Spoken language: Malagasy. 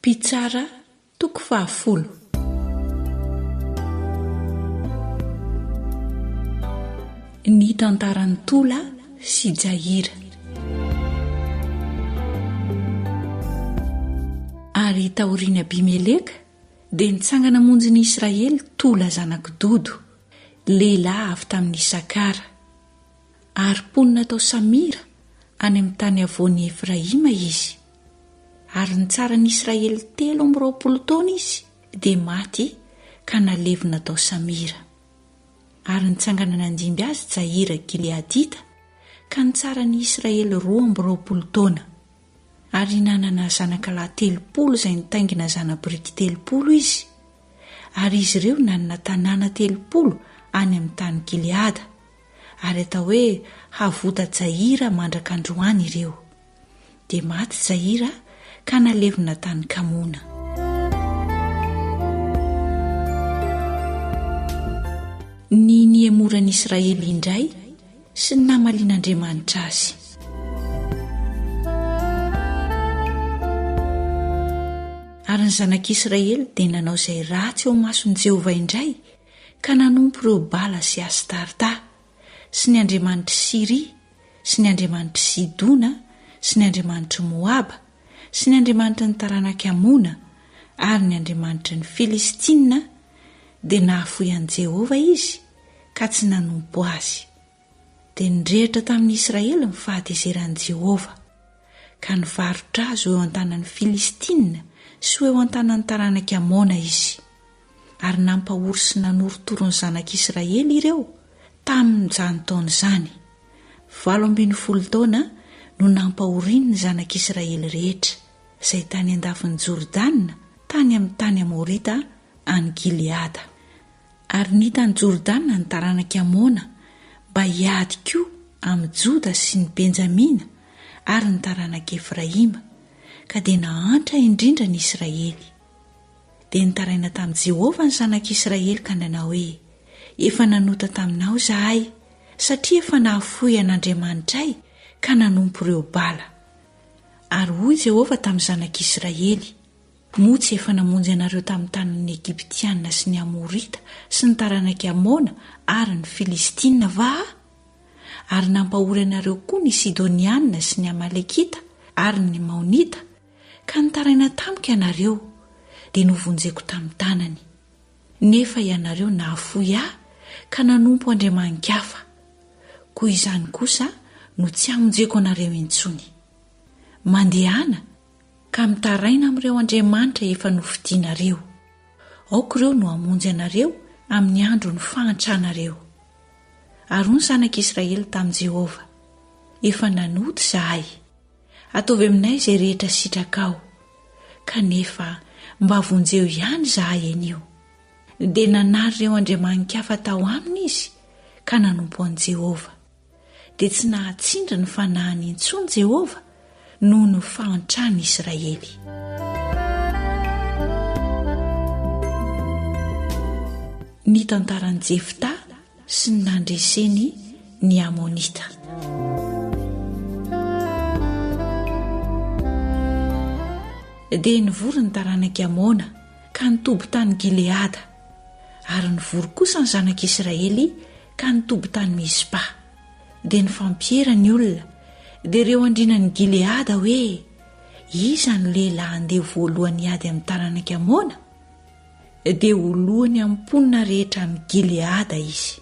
Mpitsara toko fahafolo. Ny tantaran'i Tola sy Jaira. Ary taorian'i Abimeleka dia nitsangana hamonjy ny Israely Tola zanak'i Dodo, lehilahy avy tamin'i Isakara. Ary mponina tao Samira any amin'ny tany havoan'i Efraima izy. Ary nitsara ny Israely 23 taona izy, dia maty ka nalevina tao Samira. Ary nitsangana nandimby azy Jaira Gileadita, ka nitsara ny Israely 22 taona. Ary nanana zanakalahy 30 izay nitaingina zana-biriky 30 izy, ary izy ireo nanana tanàna 30 any amin'ny tany Gileada, ary atao hoe Havota Jaira mandraka androany ireo. Dia maty Jaira ka nalevina tany Kamona. Ny nihemoran'i Israely indray sy ny namalian'Andriamanitra azy. Ary ny zanak'Israely dia nanao izay ratsy eo imason'i Jehovah indray ka nanompo ireo Bala sy Astarta, sy ny andriamanitr'i Syria, sy ny andriamanitr'i Sidona, sy ny andriamanitr'i Moaba, sy ny andriamanitry ny taranak'i Amona, ary ny andriamanitry ny Filistina, dia nahafoy an'i Jehovah izy ka tsy nanompo azy. Dia nirehitra tamin'ny Israely ny fahatezeran'i Jehovah, ka nivarotra azy ho eo an-tanan'ny Filistina sy ho eo an-tanan'ny taranak'i Amona izy. Ary nampahory sy nanorotoro ny zanak'Israely ireo tamin'izany taona izany. 18 taona no nampahoriany ny zanak'Israely rehetra, izay tany an-dafin'i Jordana, tany amin'ny tany Amorita any Gileada. Ary nita an'i Jordana ny taranak'i Amona mba hiady koa amin'i Joda sy ny Benjamina ary ny taranak'i Efraima, ka dia nahantra indrindra ny Israely. Dia nitaraina tamin'i Jehovah ny zanak'Israely ka nanao hoe, Efa nanota taminao izahay, satria efa nahafoy an'Andriamanitray ka nanompo ireo Bala. Ary hoy Jehovah tamin'ny zanak'Israely, Moa tsy efa namonjy anareo tamin'ny tanan'ny Egyptiana sy ny Amorita sy ny taranak'i Amona ary ny Filistina va Aho? Ary nampahory anareo koa ny Sidoniana sy ny Amalekita ary ny Maonita, ka nitaraina tamiko ianareo, dia novonjeko tamin'ny tanany. Nefa ianareo nahafoy Ahy ka nanompo andriamani-kafa, koa izany kosa no tsy hamonjeko anareo intsony. Mandehana ka mitaraina amin'ireo andriamanitra efa nofidinareo. Aoka ireo no hamonjy anareo amin'ny andron'ny fahantranareo. Ary hoy ny zanak'Israely tamin'i Jehovah, Efa nanota izahay. Ataovy aminay izay rehetra sitrakao. Kanefa mba vonjeo ihany izahay anio. Dia nanary ireo andriamani-kafa tao aminy izy ka nanompo an'i Jehovah. Dia tsy nahatsindry ny fanahiny intsony Jehovah noho ny fahantran'i Israely. Ny tantaran'i Jefta sy ny nandreseny ny Amonita. Dia nivory ny taranak'i Amona ka nitoby tany Gileada, ary nivory kosa ny zanak'Israely ka nitoby tany Mizpa. Dia nifampiera ny olona, dia ireo andrianan'i Gileada hoe, Iza no lehilahy handeha voalohany hiady amin'ny taranak'i Amona? Dia ho lohany amin'ny mponina rehetra any Gileada izy.